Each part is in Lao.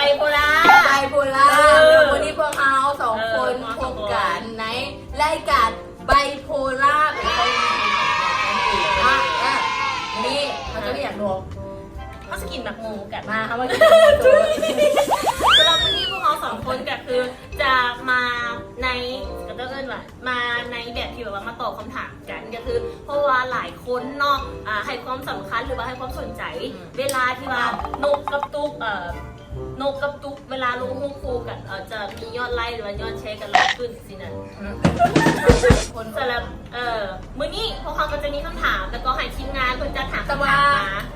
ໄບໂພລາ ໄບໂພລາ ເອີ ແລ້ວມື້ນີ້ພວກເຮົາສອງ ເອີ ຄົນ ພວກເຮົາສອງຄົນ ພົບກັນໃນລາຍການໄບໂພລາ ເປັນຄວາມເປັນຂອງກັນເອງເນາະ ເອີ ມື້ນີ້ເຮົາຈະໄປຫຍັງ ເຮົາຊິກິນໝາກໂມກັນ ມາ ເຮົາມາກິນໝາກໂມ ສຳລັບມື້ນີ້ພວກເຮົາສອງຄົນກໍຄືຈະມາໃນ ກໍຕ້ອງເອີ້ນວ່າ ມາໃນແບບທີ່ແບບວ່າມາຕອບຄຳຖາມກັນ ກໍຄື ເພາະວ່າຫຼາຍຄົນເນາະ ອ່າ ໃຫ້ຄວາມສຳຄັນ ຫຼືວ່າໃຫ້ຄວາມສົນໃຈ ອືມ ເວລາທີ່ວ່ານົກກະຕຸກ ເອີ ນົກກະຕຸກເວລາລົງຮູບຄູ່ກັນ ເອີ ຈະມີຍອດໄລ ຫຼືວ່າຍອດແຊກັນຫຼາຍຂຶ້ນຊີ້ນະ ອືມ ສຳລັບ ເອີ ມື້ນີ້ພວກເຮົາກໍຈະມີຄຳຖາມ ແລ້ວກໍໃຫ້ທີມງານເພິ່ນຈັດຫາຄຳຖາມມາ ແຕ່ວ່າ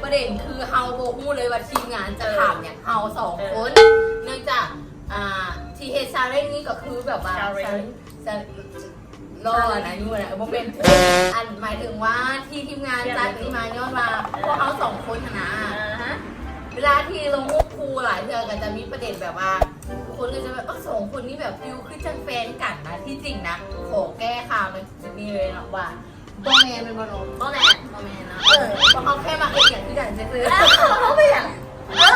ປະເດັນຄືເຮົາບໍ່ຮູ້ເລີຍວ່າທີມງານຈະຖາມຫຍັງເຮົາສອງ ເອີ ຄົນ ເນື່ອງຈາກ ອ່າ ທີ່ເຮັດຊາເລັນນີ້ກໍຄືແບບວ່າ ຊາເລັນ ຊາ ລໍອັນອາຍຸນະ ບໍ່ແມ່ນ ອັນ ໝາຍເຖິງວ່າທີ່ທີມງານຈັດນີ້ມາຍ້ອນວ່າ ເອີ ພວກເຮົາສອງຄົນຫັ້ນນະ ອ່າຮະ ເວລາທີ່ລົງຮູບຄູ່ຫຼາຍເທື່ອກໍຈະມີປະເດັນແບບວ່າ ຄົນກໍຈະແບບ ເອີ ສອງຄົນນີ້ແບບຟີວຄືຈັ່ງແຟນກັນນະ ທີ່ຈິງນະ ຂໍແກ້ຂ່າວໃນຈຸດນີ້ເລີຍເນາະວ່າ ບໍ່ແມ່ນແມ່ນບໍ່ເນາະ? ບໍ່ແມ່ນ ບໍ່ແມ່ນເນາະ ເອີ ພວກເຮົາແຄ່ມາເຮັດຫຍັງຄືກັນຊື່ໆ ເອີ ເຮົາບໍ່ຫຍັງ ເອີ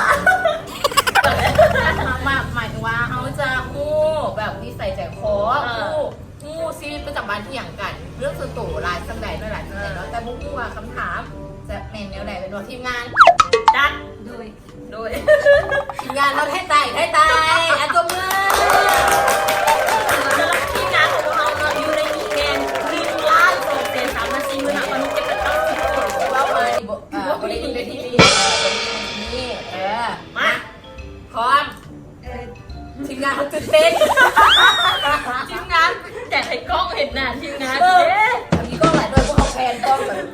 ມາ ໝາຍເຖິງວ່າເຮົາຈະຮູ້ແບບນິໄສໃຈຄໍ ເອີ ຮູ້ ຮູ້ຊີວິດປະຈຳວັນອີ່ຫຍັງກັນ ເລື່ອງສ່ວນໂຕຫຼາຍສ່ຳໃດ ຫຼາຍສ່ຳໃດເນາະ ເອີ ແຕ່ບໍ່ຮູ້ວ່າຄຳຖາມຈະແມ່ນແນວໃດ ແມ່ນບໍ່ ທີມງານ? ຈັດ ໂດຍ ໂດຍ ທີມງານເຮົາໄດ້ຕາຍ ໄດ້ຕາຍ ອາ ຕົບມື ສຳລັບທີມງານຂອງພວກເຮົາເນາະ ຢູ່ໃນນີ້ແມ່ນ ໜຶ່ງລ້ານສອງແສນສາມພັນສີ່ໝື່ນຫ້າພັນຫົກຮ້ອຍເຈັດສິບຄົນ ເວົ້າມານີ້ບໍ່ ອ່າ ບໍ່ໄດ້ຢູ່ໃນທີ່ນີ້ ບໍ່ໄດ້ຢູ່ໃນທີ່ນີ້ ເອີ ມາ ພ້ອມ ເອີ ທີມງານເຮົາຕື່ນເຕັ້ນ ທີມງານ ຢາກໃຫ້ກ້ອງເຫັນໜ້າທີມງານ ເອີ ເດ້ ມີກ້ອງຫຼາຍໜ່ວຍ ພວກເຮົາແພນກ້ອງແບບ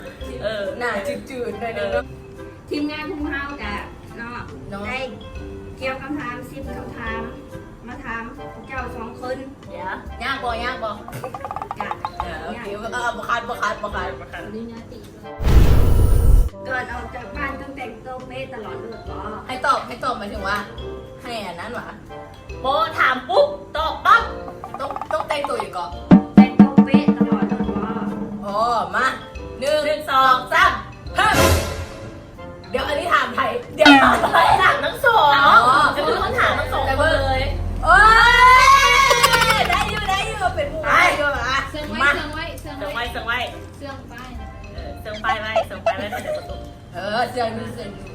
ເອີ ໜ້າຈືດໆ ໜ້ອຍໜຶ່ງເນາະ ເອີ ທີມງານຂອງເຮົາກະເນາະ ເນາະ ໄດ້ກຽມຄຳຖາມສິບຄຳຖາມ ມາຖາມເຈົ້າສອງຄົນ ເອີ ຍາກບໍ່? ຍາກບໍ່? ກະ ເອີ ໂອເຄ ຍາກ ເອີ ບໍ່ຄັນ ບໍ່ຄັນ ບໍ່ຄັນ ບໍ່ຄັນ ກ່ອນອອກຈາກບ້ານຕ້ອງແຕ່ງໂຕເປະຕະຫຼອດໂລດບໍ່? ໃຫ້ຕອບ ໃຫ້ຕອບໝາຍເຖິງວ່າ ໃຫ້ອັນນັ້ນຫວາ? ບໍ່ ຖາມປຸບຕອບປັບ ຕ້ອງ ຕ້ອງແຕ່ງໂຕຫຍັງເກາະ? ແຕ່ງໂຕເປະຕະຫຼອດໂລດບໍ່? ອໍ ມາ ໜຶ່ງ ໜຶ່ງ ສອງ ສາມ ເຮີ້ຍ ດຽວອັນນີ້ຖາມໃຜ? ດຽວຖາມໃຜ? ຖາມທັງສອງ ອໍ ກໍຄືຕ້ອງຖາມທັງສອງຄົນເລີຍ ໂອ້ຍ ໄດ້ຢູ່ ໄດ້ຢູ່ ເປັນໝູ່ ໄປ ຢູ່ ອ່ະ ເຊື່ອງໄວ້ ມາ ເຊື່ອງໄວ້ ເຊື່ອງໄວ້ ເຊື່ອງໄວ້ ເຊື່ອງໄວ້ ເຊື່ອງປ້າຍ ເອີ ເຊື່ອງປ້າຍໄວ້ ເຊື່ອງປ້າຍໄວ້ ເປັນປະຕູ ເອີ ເຊື່ອງຢູ່ ເຊື່ອງຢູ່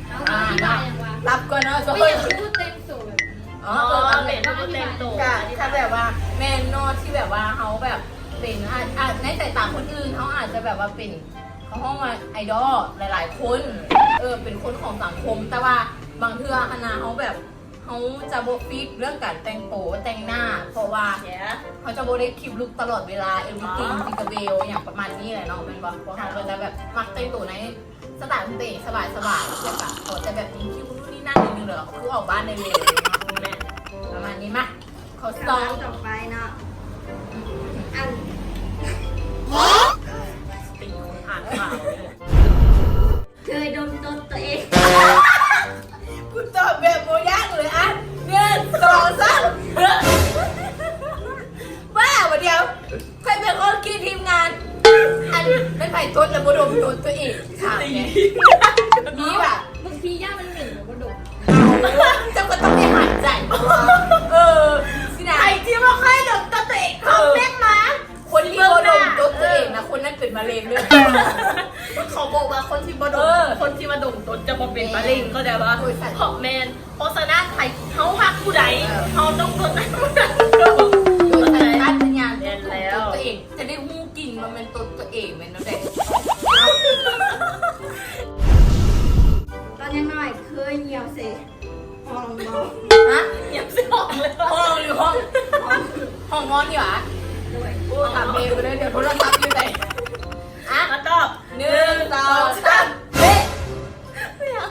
ເອົາ ອ່າ ອະທິບາຍຫຍັງວະ? ລັບກ່ອນເນາະ ເປັນຜູ້ແຕ່ງໂຕແບບນີ້ ອໍ ເອີ ເປັນຜູ້ແຕ່ງໂຕ ກະ ກະແບບວ່າ ແມ່ນເນາະ ທີ່ແບບວ່າເຮົາແບບເປັນ ອາ ອາ ໃນສາຍຕາຄົນອື່ນ ເຮົາອາດຈະແບບວ່າເປັນ ເຂົາຮ້ອງວ່າໄອດອລຫຼາຍໆຄົນ ເອີ ເປັນຄົນຂອງສັງຄົມ ແຕ່ວ່າບາງເທື່ອຫັ້ນນະ ເຮົາແບບ ເຮົາຈະບໍ່ຟິກເລື່ອງການແຕ່ງໂຕແຕ່ງໜ້າ ເພາະວ່າເຮົາຈະບໍ່ໄດ້ຄີບລຸກຕະຫຼອດເວລາ everything ຈິງກະເບວ ອີ່ຫຍັງປະມານນີ້ແຫຼະເນາະ ແມ່ນບໍ່? ພວກເຮົາກໍຈະແບບມັກແຕ່ງໂຕໃນສະໄຕລ໌ຂອງຕົວເອງ ສະບາຍໆ ແລ້ວກໍຂໍແຕ່ແບບມີຄິ້ວ ນູ້ນນີ້ນັ້ນ ໜ້ອຍໜຶ່ງ ແລ້ວກໍຄືອອກບ້ານໄດ້ເລີຍ ແມ່ນ ປະມານນີ້. ມາ ຂໍ້ສອງ ຄຳຖາມຕໍ່ໄປເນາະ ອັນ ເປັນຄົນອ່ານຂ່າວເລີຍ ເຄີຍດົມຕົດຕົວເອງ? ກູຕອບແບບບໍ່ຍາກເລີຍ ອ່ະ ໜຶ່ງ ສອງ ສາມ ເອີ ບ້າບໍ່ ດຽວ ຂ້ອຍເປັນຄົນຄິດທີມງານ ອັນ ແມ່ນໃຜຕົດແລ້ວບໍ່ດົມຕົດຕົວເອງ? ຖາມແດ່ ມີຫວາ? ບາງທີຢ້ານມັນເໝັນ ບໍ່ດົມ ເຈົ້າກໍຕ້ອງໄດ້ຫາຍໃຈ ເອີ ຊິນະ ໃຜທີ່ບໍ່ເຄີຍດົມຕົດຕົວເອງ ຄອມເມັນມາ ຄົນທີ່ບໍ່ດົມຕົດຕົວເອງນະ ຄົນນັ້ນເປັນມະເຮັງເດີ. ເຂົາບອກວ່າຄົນທີ່ບໍ່ດົມ ເອີ ຄົນທີ່ວ່າດົມຕົດຈະບໍ່ເປັນມະເຮັງ ເຂົ້າໃຈປະ? ໂດຍສາຍ ເພາະແມ່ນ ເພາະສະນັ້ນ ໃຜເຮົາຮັກຜູ້ໃດ ເອີ ເຮົາຕ້ອງຕົດໃຫ້ຜູ້ນັ້ນດົມ. ໂດຍສາຍຊາດຍານ ແມ່ນແລ້ວ ຕົດຕົວເອງ ຈະໄດ້ຮູ້ກິ່ນວ່າແມ່ນຕົດຕົວເອງແມ່ນແນວໃດ. ຕອນຍັງນ້ອຍເຄີຍຍ່ຽວໃສ່ ຫ້ອງບໍ່? ຮະ? ຍັງຊິຫ້ອງເລີຍ ຫ້ອງຢູ່ຫ້ອງ ຫ້ອງ ຫ້ອງນອນຢູ່ຫວາ? ໂດຍ ໂອ້ ຖາມເມໄປເລີຍ ດຽວໂທລະສັບຢູ່ໃສ? ອ່ະ ມາຕອບ ໜຶ່ງ ສອງ ສາມ ເບະ ບໍ່ຢາກ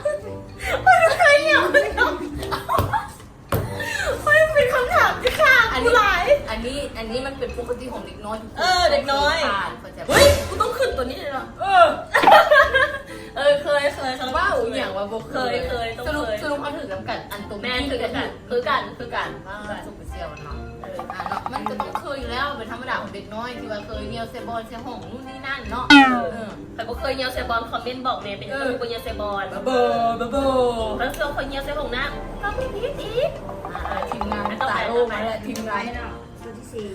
ບໍ່ຢາກໃຫ້ຫຍັງ ມັນເປັນຄຳຖາມທີ່ຂ້າ ອັນນີ້ ຫຼາຍ ອັນນີ້ ອັນນີ້ມັນເປັນປົກກະຕິຂອງເດັກນ້ອຍ ເອີ ເດັກນ້ອຍ ເຄີຍຜ່ານ ເຂົ້າໃຈປະ? ເຮີ້ຍ ກູຕ້ອງຂຶ້ນຕົວນີ້ເລີຍເນາະ ເອີ ເອີ ເຄີຍ ເຄີຍ ເຄີຍ ເວົ້າອີ່ຫຍັງວ່າບໍ່ເຄີຍ ເຄີຍ ເຄີຍ ຕ້ອງເຄີຍ ສະຫຼຸບ ສະຫຼຸບເຮົາຖືກນຳກັນ ອັນຕົວ ແມ່ນ ຖືກກັນ ຖືກກັນ ຄືກັນ ອ່າ ສຸກເຊຍວເນາະ ເອີ ອ່າ ເນາະ ມັນກໍຕ້ອງເຄີຍຢູ່ແລ້ວ ເປັນທຳ ດາຂອງເດັກນ້ອຍທີ່ວ່າເຄີຍຍ່ຽວໃສ່ບ່ອນໃສ່ຫ້ອງ ນູ້ນນີ້ນັ້ນເນາະ. ເອີ ເອີ ໃຜບໍ່ເຄີຍຍ່ຽວໃສ່ບ່ອນ ຄອມເມັນບອກແດ່ ເປັນຫຍັງ ເອີ ຄືບໍ່ຍ່ຽວໃສ່ບ່ອນ. ບາໂບ ບາໂບ ຄັນເຊື່ອຂ້ອຍຍ່ຽວໃສ່ຫ້ອງນ້ຳ ກໍມີອີກ. ອ່າ ທີມງານ ຕໍ່ໄປ ຕາໂລ ຕໍ່ໄປ ມາແລ້ວ ທີມງານ. ຕໍ່ໄປເນາະ ຕົວທີສີ່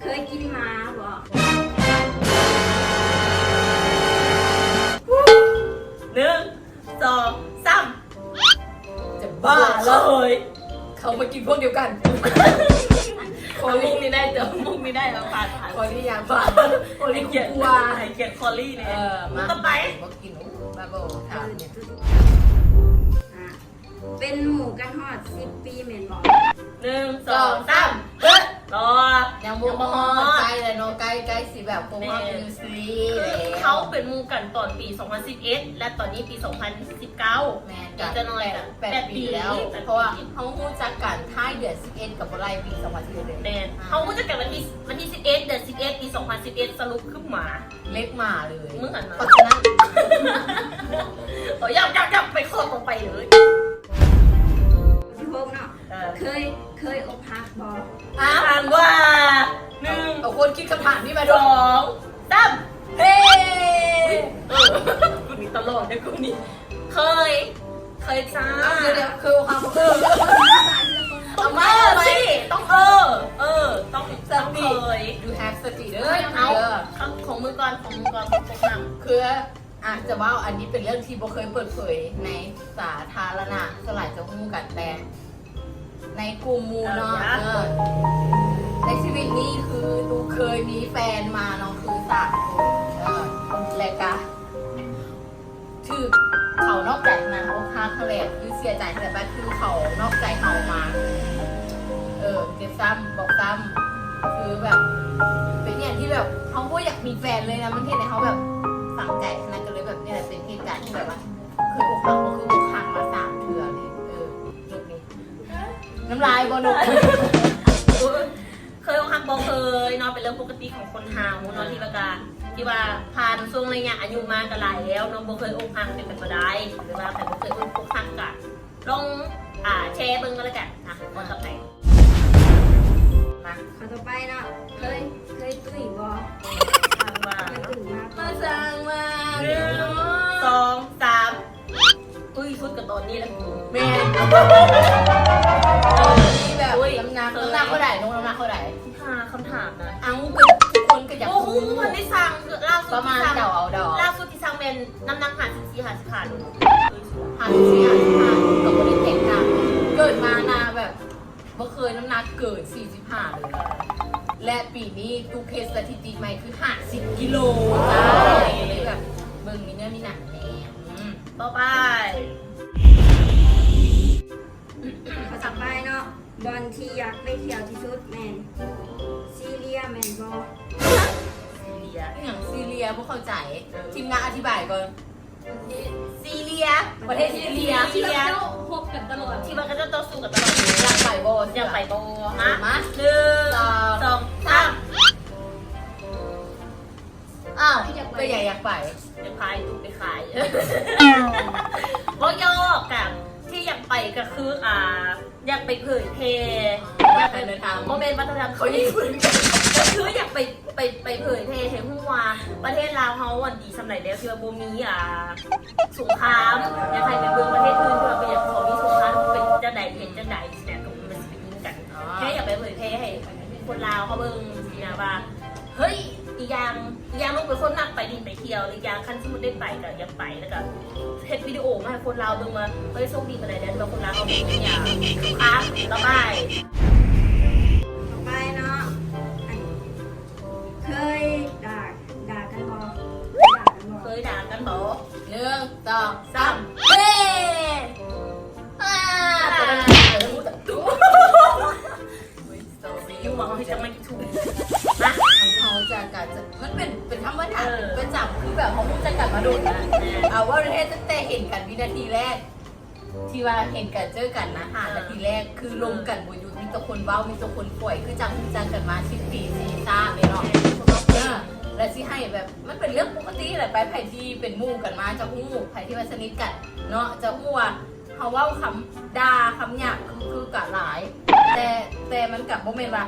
ເຄີຍກິນໝາບໍ່? ໜຶ່ງ ສອງ ສາມ. ຈະບ້າເລີຍ ເຂົາມາກິນພວກດຽວກັນ. ຄອລລີ ມຸກນີ້ໄດ້ ແຕ່ວ່າມຸກນີ້ໄດ້ ເອົາຜ່ານ ຄອລລີ ຢ່າຜ່ານ ຄອລລີ ໃຫ້ກຽດ ກົວ ໃຫ້ກຽດຄອລລີແດ່. ເອີ ມາ ຕໍ່ໄປ ບໍ່ກິນ ໂອ້ ບ້າບໍ່ ຖາມ. ອ່າ ເປັນໝູ່ກັນຮອດສິບປີແມ່ນບໍ່? ໜຶ່ງ ສອງ ສາມ ເຮີ້ຍ ລໍ ຍັງບໍ່ຮອດ ໃກ້ແລ້ວເນາະ ໃກ້ ໃກ້ຊິແບບຄົບຮອບ ແມ່ນ ໜຶ່ງປີແລ້ວ. ເຮົາເປັນໝູ່ກັນຕອນປີສອງພັນສິບເອັດ ແລະ ຕອນນີ້ປີສອງພັນສິບເກົ້າ. ແມ່ນ ອີກຈັກໜ້ອຍກໍ ແປດ ແປດປີແລ້ວ ແປດປີ ເພາະວ່າເຮົາຮູ້ຈັກກັນທ້າຍເດືອນສິບເອັດ ກໍບໍ່ໄລ່ປີສອງພັນສິບເອັດເລີຍ. ແມ່ນ ອ່າ ເຮົາຮູ້ຈັກກັນວັນທີ ວັນທີສິບເອັດ ເດືອນສິບເອັດ ປີສອງພັນສິບເອັດ ສະຫຼຸບຄືໝາ ເລັບໝາເລີຍ ມຶງຫັ້ນນະ ເພາະສະນັ້ນ ເອົາ ຢ່າ ຢ່າ ຢ່າ ໄປຂໍ້ຕໍ່ໄປເລີຍ. ຂໍ້ທີຫົກເນາະ ເອີ ເຄີຍ ເຄີຍອົກຫັກບໍ່? ຖາມວ່າ ໜຶ່ງ ເອົາ ເອົາຄົນຄິດຄຳຖາມນີ້ມາດູ ສອງ ສາມ ເຮ ເອີ ກູນີ້ຕະຫຼອດເດ້ ກູນີ້ ເຄີຍ ເຄີຍຈ້າ. ດຽວໆ ເຄີຍອົກຫັກບໍ່? ເອີ ເອີ ເອີ ເອີ ຕ້ອງເອີ ເອີ ຕ້ອງ ສະຕິ ຕ້ອງເຄີຍ you have ສະຕິເດີ. ເອົາ ຂອງ ຂອງມຶງກ່ອນ ຂອງມຶງກ່ອນ ເຄີຍ ອ່ະ ຈະເວົ້າ ອັນນີ້ເປັນເລື່ອງທີ່ບໍ່ເຄີຍເປີດເຜີຍໃນສາທາລະນະ ສ່ວນຫຼາຍຈະຮູ້ກັນແຕ່ໃນກຸ່ມໝູ່ເນາະ. ເອີ ເອີ ໃນຊີວິດນີ້ຄືຕູເຄີຍມີແຟນມາເນາະ ຄືສາມຄົນ ເອີ ແລະກະຖືກເຂົານອກໃຈນະ ອົກຫັກຫັ້ນແຫຼະ ຄືເສຍໃຈຫັ້ນແຫຼະ ບາດຄືເຂົານອກໃຈເຮົາມາ ເອີ ເຈັບຊ້ຳ ບອກຊ້ຳ ຄືແບບເປັນຫຍັງທີ່ແບບເຮົາບໍ່ຢາກມີແຟນເລີຍນະ ມັນເຮັດໃຫ້ເຮົາແບບຝັງໃຈຫັ້ນນະ ກໍເລີຍແບບນີ້ແຫຼະ ເປັນເຫດການທີ່ແບບວ່າ ເຄີຍອົກຫັກ ບໍ່ເຄີຍອົກຫັກມາສາມເທື່ອເລີຍ. ເອີ ນົກນີ້ ນ້ຳລາຍບໍ່ນົກ? ເຄີຍອົກຫັກບໍ່? ເຄີຍເນາະ ເປັນເລື່ອງປົກກະຕິຂອງຄົນເຮົາເນາະ ທີ່ວ່າກະ ທີ່ວ່າຜ່ານຊ່ວງໄລຍະອາຍຸມາກະຫຼາຍແລ້ວເນາະ ບໍ່ເຄີຍອົກຫັກເປັນໄປບໍ່ໄດ້ ຫຼືວ່າໃຜບໍ່ເຄີຍອົກຫັກກະລອງ ອ່າ ແຊເບິ່ງກໍແລ້ວກັນ. ອ່ະ ຂໍ້ຕໍ່ໄປ ມາ ຂໍ້ຕໍ່ໄປເນາະ ເຄີຍ ເຄີຍຕຸ້ຍບໍ່? ສ້າງວ່າ ມາຕຸ້ຍມາ ມາສ້າງວ່າ ໜຶ່ງ ສອງ ສາມ ຕຸ້ຍສຸດກໍຕອນນີ້ແຫຼະ. ແມ່ນ ເອີ ແບບ ຕຸ້ຍ ນ້ຳໜັກ ເອີ ນ້ຳໜັກເທົ່າໃດ? ນ້ຳໜັກເທົ່າໃດ? ສິບຫ້າ ຄຳຖາມນະ ເອົ້າ ທຸກຄົນກໍຢາກຮູ້ ບໍ່ຮູ້ ບໍ່ທັນໄດ້ຊັ່ງ ຄືລ່າສຸດ ປະມານ ທີ່ຊັ່ງ ເດົາເອົາ ເດົາເອົາ ລ່າສຸດທີ່ຊັ່ງແມ່ນນ້ຳໜັກຫ້າສິບສີ່ ຫ້າສິບຫ້າໂລ ຫ້າສິບສີ່ ຫ້າສິບຫ້າ ກໍບໍ່ໄດ້ແຕກຕ່າງ ເກີດມານະ ແບບ ບໍ່ເຄີຍນ້ຳໜັກເກີນສີ່ສິບຫ້າເລີຍ ແລະ ປີນີ້ຕຸກເຮັດສະຖິຕິໃໝ່ຄືຫ້າສິບກິໂລ ວ້າວ ກໍເລີຍແບບເບິ່ງມີເນື້ອມີໜັງແດ່. ອືມ ຕໍ່ໄປ ຂໍສັບໄປເນາະ ບ່ອນທີ່ຢາກໄປທ່ຽວທີ່ສຸດແມ່ນຊີເຣຍແມ່ນບໍ່? ຊີເຣຍ ອີ່ຫຍັງຊີເຣຍ? ບໍ່ເຂົ້າໃຈ. ເອີ ທີມງານອະທິບາຍກ່ອນ. ຊີເຣຍ ປະເທດຊີເຣຍ ທີ່ວ່າເຂົາເຈົ້າຮົບກັນຕະຫຼອດ ທີ່ວ່າເຂົາເຈົ້າຕໍ່ສູ້ກັນຕະຫຼອດ. ຢາກໄປບໍ່? ຢາກໄປບໍ່? ມາ ມາ ໜຶ່ງ ສອງ ສອງ ສາມ. ອ້າວ ເປັນຫຍັງຢາກໄປ? ຢາກພາຕູ້ໄປຂາຍ ບໍ່ຢອກ ກະທີ່ຢາກໄປກະຄື ອ່າ ຢາກໄປເຜີຍແຜ່ ອໍ ວັດທະນະທຳ ບໍ່ແມ່ນວັດທະນະທຳ ເຂົາຍີ່ປຸ່ນ ກະຄືຢາກໄປ ໄປ ໄປເຜີຍແຜ່ໃຫ້ຮູ້ວ່າປະເທດລາວເຮົາອັນດີສ່ຳໃດແລ້ວ ທີ່ວ່າບໍ່ມີ ອ່າ ສົງຄາມ. ຢາກໃຫ້ໄປເບິ່ງປະເທດອື່ນທີ່ວ່າເຂົາມີສົງຄາມເປັນຈັ່ງໃດ ເປັນຈັ່ງໃດຊີ້ນະ ກໍມັນຊິໄປຍິງກັນ. ອໍ ແຄ່ຢາກໄປເຜີຍແຜ່ໃຫ້ຄົນລາວເຂົາເບິ່ງຊີ້ນະວ່າ ເຮີ້ຍ ອີກຢ່າງ ອີກຢ່າງ ລູກເປັນຄົນມັກໄປຫຼິ້ນໄປທ່ຽວ ອີກຢ່າງ ຄັນສົມມຸດໄດ້ໄປກໍຢາກໄປ ແລ້ວກໍເຮັດວິດີໂອມາໃຫ້ຄົນລາວເບິ່ງວ່າ ເຮີ້ຍ ໂຊກດີປານໃດແລ້ວ ທີ່ວ່າຄົນລາວເຮົາບໍ່ມີ ອ່າ ຄາມລະບາຍ. ຕໍ່ໄປເນາະ ອັນ ເຄີຍດ່າ ດ່າກັນບໍ່? ເຄີຍດ່າກັນບໍ່? ເຄີຍດ່າກັນບໍ່? ໜຶ່ງ ສອງ ສາມ ເຮ ອ່າ ອ່າ ຕົວນັ້ນ ເຮົາຮູ້ຈັກກັນມາ ເຮົາຮູ້ຈັກກັນ ມັນເປັນ ເປັນທຳມະດາ ເອີ ເປັນປະຈຳ ຄືແບບເຮົາຮູ້ຈັກກັນມາດົນນະ ເອີ ເວົ້າແທ້ໆ ຕັ້ງແຕ່ເຫັນກັນວິນາທີແລກ ທີ່ວ່າເຫັນກັນເຈີກັນນະ ຫ້ານາທີແລກ ຄືລົມກັນບໍ່ຢຸດ ມີແຕ່ຄົນເວົ້າ ມີແຕ່ຄົນປ່ອຍ ຄືຈັ່ງຮູ້ຈັກກັນມາສິບປີ ສີ່ຊາດເລີຍເນາະ ເອີ ແລະ ຊິໃຫ້ແບບ ມັນເປັນເລື່ອງປົກກະຕິແຫຼະ ໄປໃຜທີ່ເປັນໝູ່ກັນມາຈະຮູ້ ໃຜທີ່ວ່າສະໜິດກັນເນາະ ຈະຮູ້ວ່າ ເຮົາເວົ້າຄຳດ່າຄຳຫຍາບ ຄື ຄືກະຫຼາຍ ແຕ່ ແຕ່ມັນກະບໍ່ແມ່ນວ່າ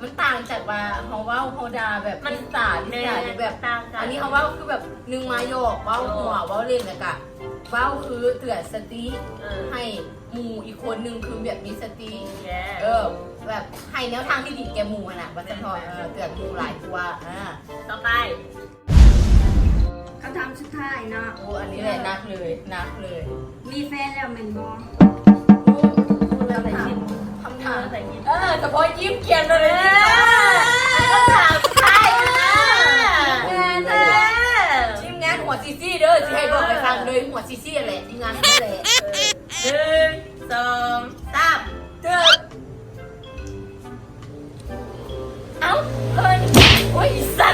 ມັນຕ່າງຈາກວ່າເຮົາເວົ້າ ເຮົາດ່າແບບ ມັນ ລິສາ ລິສາ ແບບ ຕ່າງກັນ. ອັນນີ້ເຮົາເວົ້າຄືແບບໜຶ່ງມາຫຍອກ ເວົ້າຫົວ ຫຍອກ ເວົ້າຫຼິ້ນ ແລ້ວກະເວົ້າຄືເຕືອນສະຕິ ເອີ ໃຫ້ ໝູ່ອີກຄົນໜຶ່ງຄືແບບມີສະຕິ ເອີ ແບບໃຫ້ແນວທາງທີ່ດີແກ່ໝູ່ຫັ້ນນະ ວ່າຊັ້ນເຖາະ ເອີ ເຕືອນໝູ່ຫຼາຍກວ່າ. ອ່າ ຕໍ່ໄປ ຄຳຖາມສຸດທ້າຍເນາະ. ໂອ້ ອັນນີ້ແຫຼະ ເອີ ໜັກເລີຍ ໜັກເລີຍ. ມີແຟນແລ້ວແມ່ນບໍ່? ໂອ້ ຄຳຖາມ ເອີ ສະເພາະຍິ້ມກຽນເລີຍ. ເອີ ຄຳຖາມສຸດທ້າຍ ແມ່ນແທ້ ທີມງານຫົວຊີໆເດີ ຊິໃຫ້ບອກໃຫ້ຟັງເລີຍ ຫົວຊີ ຊີ້ແຫຼະ ທີມງານຫັ້ນແຫຼະ. ເອີ ໜຶ່ງ ສອງ ສາມ ເຕີບ. ເອົ້າ ເພິ່ນ ໂອ້ຍ ອີສັດ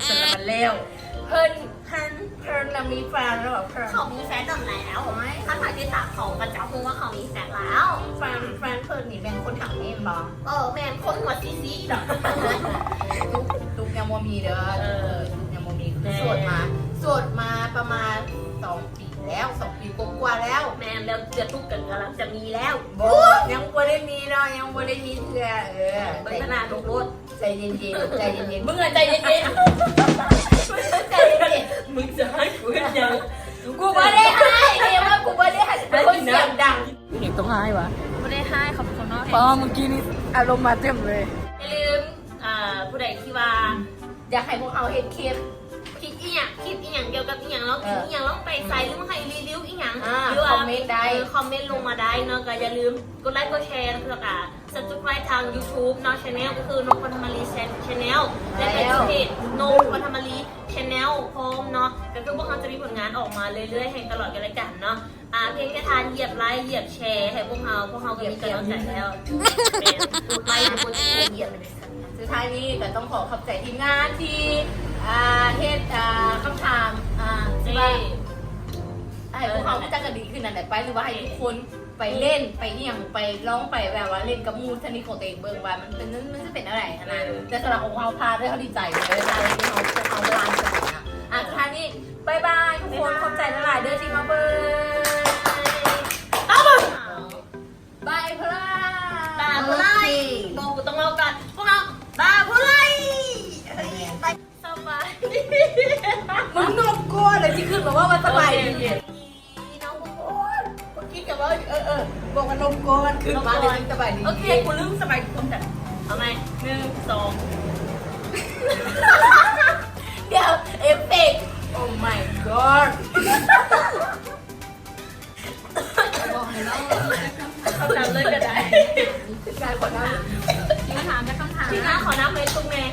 ສະລະມັນແລ້ວ. ເພິ່ນ ເພິ່ນ ເພິ່ນນະມີແຟນແລ້ວເພິ່ນ ເຂົາມີແຟນແລ້ວ. ໂອ້ຍ ຄັນໃຜຕິດຕາມເຂົາກໍຈະຮູ້ວ່າເຂົາມີແຟນແລ້ວ. ແຟນ ແຟນເພິ່ນນີ້ແມ່ນຄົນທາງນີ້ແມ່ນບໍ່? ເອີ ແມ່ນ ຄົນຫົວຊີໆດອກ. ຕຸກ ຕຸກຍັງບໍ່ມີເດີ. ເອີ ຕຸກຍັງບໍ່ມີ ຄືໂສດມາ ໂສດມາປະມານສອງປີແລ້ວ ສອງປີກວ່າໆແລ້ວ. ແມ່ນແລ້ວ ເທື່ອຕຸກກໍກຳລັງຈະມີແລ້ວ. ບໍ່ ຍັງບໍ່ໄດ້ມີເນາະ ຍັງບໍ່ໄດ້ມີເທື່ອ. ເອີ ເບິ່ງໜ້າຕຸກໂລດ. ໃຈເຢັນໆ ໃຈເຢັນໆ ມຶງອະໃຈເຢັນໆ ໃຈເຢັນໆ. ມຶງຈະໃຫ້ກູເຮັດຫຍັງ? ກູບໍ່ໄດ້ຮ້າຍເດ້ ວ່າກູບໍ່ໄດ້ຮ້າຍ ກູເປັນຄົນສຽງດັງ. ເປັນຫຍັງຕ້ອງຮ້າຍວະ? ບໍ່ໄດ້ຮ້າຍ ເຂົາເປັນຄົນເວົ້າແຮງ. ປ້າ ມື້ກີ້ນີ້ອາລົມມາເຕັມເລີຍ. ຢ່າລືມ ເອີ ຜູ້ໃດທີ່ວ່າຢາກໃຫ້ພວກເຮົາເຮັດຄລິບ ຄລິບອີ່ຫຍັງ ຄລິບອີ່ຫຍັງ ກ່ຽວກັບອີ່ຫຍັງ ລອງກິນອີ່ຫຍັງ ລອງໄປໃສ ຫຼືວ່າໃຫ້ຣີວິວອີ່ຫຍັງ ຫຼືວ່າຄອມເມັນໄດ້ ເອີ ຄອມເມັນລົງມາໄດ້ເນາະ. ກໍຢ່າລືມກົດໄລກົດແຊ ແລ້ວກໍ Subscribe ທາງ YouTube ເນາະ Channel ກໍຄືນົກພອນທຳມາລີ Channel ແລະ Channel ນົກພອນທຳມາລີ Channel ພ້ອມເນາະ. ກໍຄືພວກເຮົາຈະມີຜົນງານອອກມາເລື້ອຍໆ ໃຫ້ຕະຫຼອດກັນແລ້ວກັນເນາະ. ອ່າ ພຽງແຕ່ທ່ານຢຽບໄລ ຢຽບແຊໃຫ້ພວກເຮົາ ພວກເຮົາກໍມີກຳລັງໃຈແລ້ວ. ແມ່ນ ກົດໄລ ກົດແຊ ຢຽບໄປເລີຍ. ສຸດທ້າຍນີ້ກໍຕ້ອງຂໍຂອບໃຈທີມງານທີ່ ອ່າ ເຮັດ ອ່າ ຄຳຖາມ ອ່າ ທີ່ວ່າ ເອີ ໃຫ້ພວກເຮົາຮູ້ຈັກກັນດີຂຶ້ນນັ້ນແຫຼະ ໄປ ຫຼືວ່າໃຫ້ທຸກຄົນ ໄປເລ່ນ ໄປອີ່ຫຍັງ ໄປລອງໄປແບບວ່າເລ່ນກັບໝູ່ທະນິດຂອງຕົວເອງເບິ່ງວ່າມັນເປັນ ມັນ ມັນຊິເປັນແນວໃດຫັ້ນນະ. ເອີ ແຕ່ສຳລັບຂອງເຮົາຜ່ານເລີຍ ເຮົາດີໃຈເລີຍ ທີ່ເຮົາ ເຮົາຜ່ານໄປນະ. ອ່ະ ສຸດທ້າຍນີ້ ບາຍບາຍທຸກຄົນ ຂອບໃຈຫຼາຍໆເດີທີ່ມາເບິ່ງ. ບາຍບາຍ. ບາຍບາຍ. ບາຍບາຍ. ບາຍບາຍ. ໂອເຄ ບໍ່ ກູຕ້ອງເວົ້າກ່ອນ ພວກເຮົາ ບາຍບາຍ. ເອີຍ ສະບາຍດີ. ມຶງນົບກ່ອນ ແລ້ວຊິຂຶ້ນມາເວົ້າວ່າສະບາຍດີ. ໂອເຄ ໂອເຄ. ນ້ອງທຸກຄົນ ເມື່ອກີ້ກໍເວົ້າຢູ່ ເອີ ເອີ ບອກວ່ານົບກ່ອນ ຂຶ້ນມາແລ້ວຈຶ່ງສະບາຍດີ. ໂອເຄ ກູລືມສະບາຍດີຄົນກັນ. ເອົາໃໝ່ ໜຶ່ງ ສອງ ດຽວ ເອຟເຟັກ. Oh my god. ບອກໃຫ້ເວົ້າ ເຂົ້ານຳເລີຍກໍໄດ້. ການຂໍນຳ ມີຄຳຖາມ ມີຄຳຖາມ ທີ່ໜ້າຂໍນຳໃຫ້ຕຸກແດ່.